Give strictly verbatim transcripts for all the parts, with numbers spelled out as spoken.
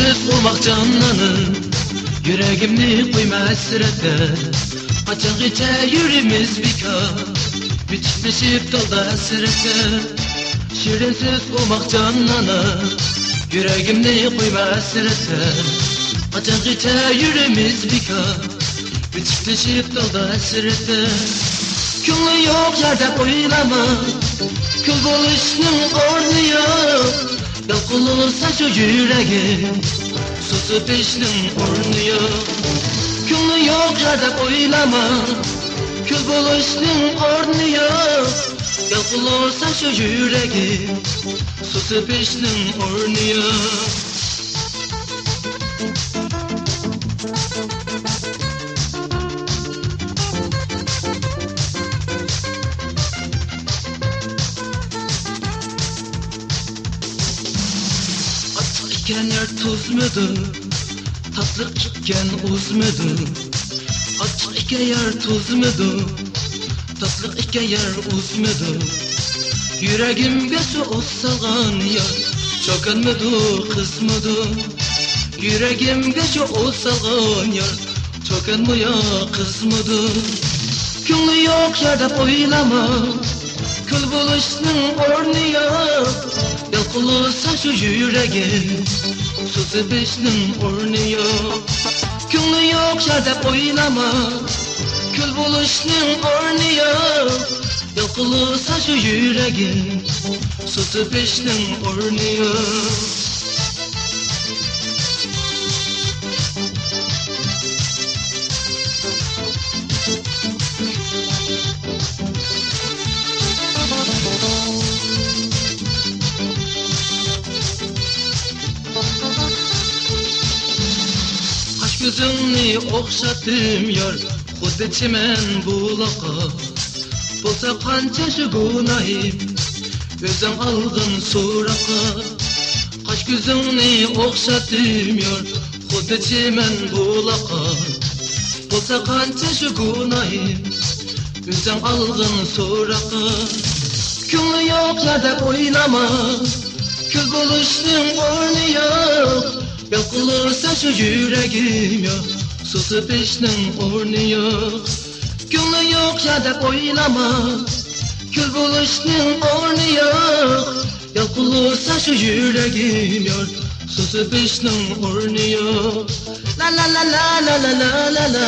سىز ئوماق جانانىم، يۈرىكىمنى قويما ھەسرەتتە. قاچانغىچە يۈرىمىز بىكار، بىتىشلىشىپ دالدا ھەسرەتتە. شېرىن سىز ئوماق جانانىم، يۈرىكىمنى قويما ھەسرەتتە. قاچانغىچە يۈرىمىز بىكار، بىتىشلىشىپ دالدا ھەسرەتتە. كۆڭلى يوق يار دەپ ئويلىما، كۈل بولۇشنىڭ ئورنى يوق. يالقۇنلىسا شۇ يۈرىكىم، سۇسۇپ بېرىشنىڭ ئورنى يوق. كۆڭلى يوق يار دەپ ئويلىما، كۈل بولۇشنىڭ ئورنى يوق. يالقۇنلىسا شۇ يۈرىكىم، سۇسۇپ بېرىشنىڭ ئورنى يوق. ئاچچىق ئىكەن يار تۇزمىدۇ، تاتلىق ئىكەن ئۇزمىدۇ. ئاچچىق ئىكەن يار تۇزمىدۇ، تاتلىق ئىكەن يار ئۇزمىدۇ. يۈرىكىمگە شۇ ئوت سالغان يار، چوكانمىدۇ، قىزمىدۇ. يۈرىكىمگە شۇ ئوت سالغان يار، چوكانمۇ يا قىزمىدۇ؟ كۆڭلى يوق يار دەپ ئويلىما، كۈل بولۇشنىڭ ئورنى يوق. يالقۇنلىسا شۇ يۈرىكىم، سۇسۇپ بېرىشنىڭ ئورنى يوق. كۆڭلى يوق يار دەپ ئويلىما، كۈل بولۇشنىڭ ئورنى يوق. يالقۇنلىسا شۇ يۈرىكىم، سۇسۇپ بېرىشنىڭ ئورنى يوق. قاش كۆزۈڭنى ئوخشاتتىم يار، خۇددى چىمەن بۇلاققا. بولسا قانچە شۇ گۇناھىم، ئۆزۈڭ ئالغىن سوراققا. قاش كۆزۈڭنى ئوخشاتتىم يار، خۇددى چىمەن بۇلاققا. بولسا قانچە شۇ گۇناھىم، ئۆزۈڭ ئالغىن سوراققا. كۆڭلى يوق يار دەپ ئويلىما، كۈل بولۇشنىڭ ئورنى يوق. يالقۇنلىسا شۇ يۈرىكىم يوق، سۇسۇپ بېرىشنىڭ ئورنى يوق. كۆڭلى يوق يار دەپ ئويلىما، كۈل بولۇشنىڭ ئورنى يوق. يالقۇنلىسا شۇ يۈرىكىم يار، سۇسۇپ بېرىشنىڭ ئورنى يوق. لا لا لا لا لا لا لا لا.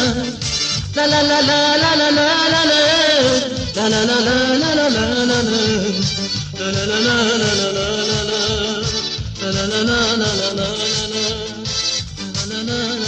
لا لا لا لا لا لا لا لا. لا لا لا لا لا لا لا لا. لا لا لا لا لا لا لا. لا لا لا لا لا لا لا. لا لا لا لا.